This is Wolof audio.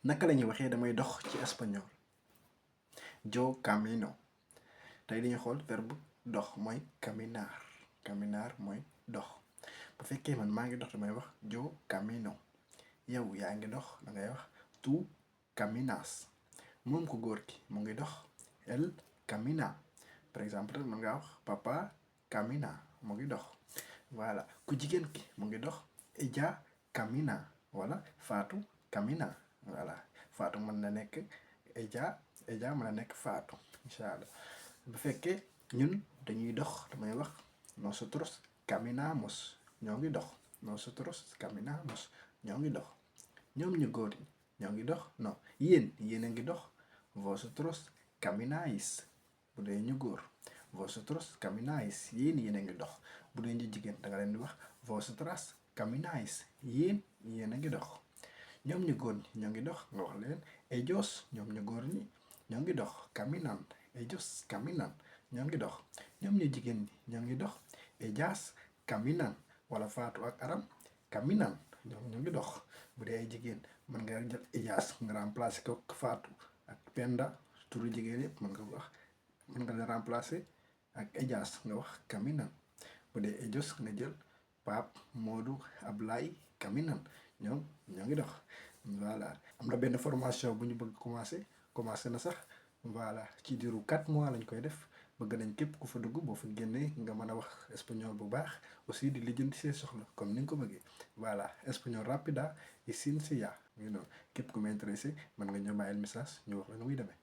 naka la ñuy waxee damay dox ci espagnol. Yo camino. tey dañuy xool verbe dox mooy caminar. Caminar mooy dox. bu fekkee man maa ngi dox damay wax yo camino. yow yaa ngi dox da ngay wax tú caminas. moom ko góor ki mu ngi dox él camina. par exemple mën ngaa wax papa camina mu ngi dox. voilà ku jigéen ki mu ngi dox ella camina wala Fatou camina. voilà Fatou mën na nekk ella mën na nekk Fatou incha allah. bu fekkee ñun dañuy dox damay wax nosotros caminamos ñoo ngi dox. Nosotros caminamos ñoo ngi dox. ñoom ñu góor ñi ñoo ngi dox non yéen a ngi dox. Vosotros camináis bu dee ñu góor. Vosotros camináis yéen a ngi dox. bu dee ñu jigéen da nga leen di wax vosotras camináis yéen a ngi dox. ñoom ñu góor ñi ñoo ngi dox nga wax leen ellos ñoom ñu góor ñi ñoo ngi dox caminan. Ellos caminan ñoo ngi dox. ñoom ñu jigéen ñi ñoo ngi dox. Ellas caminan wala Fatou ak Aram caminan ñoom ñu ngi dox. bu dee ay jigéen mën nga jël Ellas nga remplacer ko Fatou ak Penda turu jigéen yëpp mën nga wax mën nga leen remplacer ak Ellas nga wax caminan. bu dee ellos nga jël Pape Modou Ablaye caminan ñoo ngi dox. voilà am na benn formation bu ñu bëgg commencé na sax. voilà ci diiru 4 mois lañ koy def bëgg nañ képp ku fa dugg boo fa génnee nga mën a wax espagnol bu baax aussi di lijjanti see soxla comme ni nga ko bëggee. voilà espagnol rápida y sencilla. you know képp ku ma intéressé mën nga ñëw bàyyil message ñu wax la nu muy demee.